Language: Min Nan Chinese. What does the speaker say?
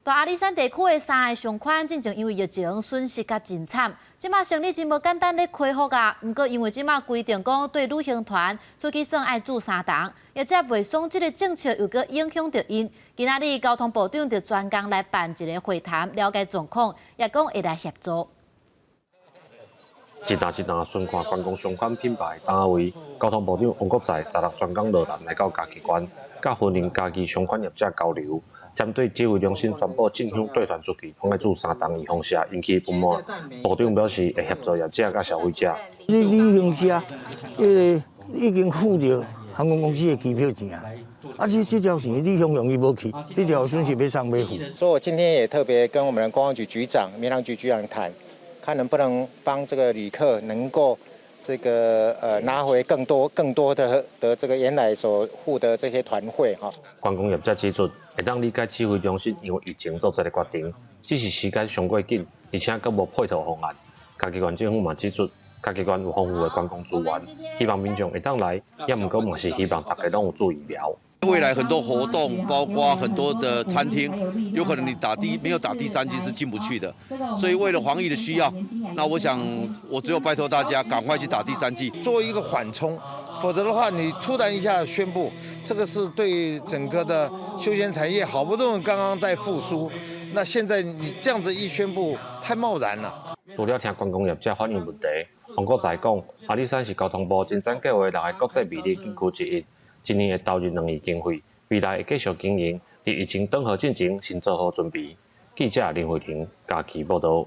大阿里山地區的三个商圈進前因為疫情損失甲真慘，這馬生意真無簡單咧恢復啊。毋過因為這馬規定講對旅行團出去耍愛注三針，業者袂爽這个政策又閣影響著𪜶。今仔日交通部長就專工來辦一个會談，了解狀況，也講會來協助。一擔一擔宣看觀光相關品牌單位，交通部長王國材十六專工落南來到嘉義縣，佮雲林嘉義相關業者交流。針對指揮中心宣布禁止對團出去，攏愛注三針預防射引起不滿。部長表示會協助業者佮消費者。你旅行社，彼个已經付著航空公司的機票錢啊，啊這條錢你向容易無去，這條損失欲送欲付。所以我今天也特別跟我們的觀光局局長、民航局局長談，看能不能幫這個旅客能夠這個拿回更多更多的這個原來所付的這些團費哈。觀光業者指出，會當理解指揮中心因為疫情做這个決定，只是時間傷過緊，而且閣無配套方案。嘉義縣政府嘛指出，嘉義縣有豐富的觀光資源，希望民眾會當來，也毋過嘛是希望大家攏有注疫苗。未來很多活動，包括很多的餐廳，有可能你打第沒有打第三劑是進不去的。所以為了防疫的需要，那我想我只有拜託大家趕快去打第三劑，作為一個緩衝，否則的話你突然一下宣布，這個是對整個的休閒產業好不容易剛剛在復甦，那現在你這樣子一宣布，太貿然了。除了聽觀光業者反映問題，王國材講，阿里山是交通部前瞻計畫六个國際美麗景區之一。今年會投入兩億經費，未來會繼續經營。佇疫情轉好進前，先做好準備。記者林慧婷嘉義報導。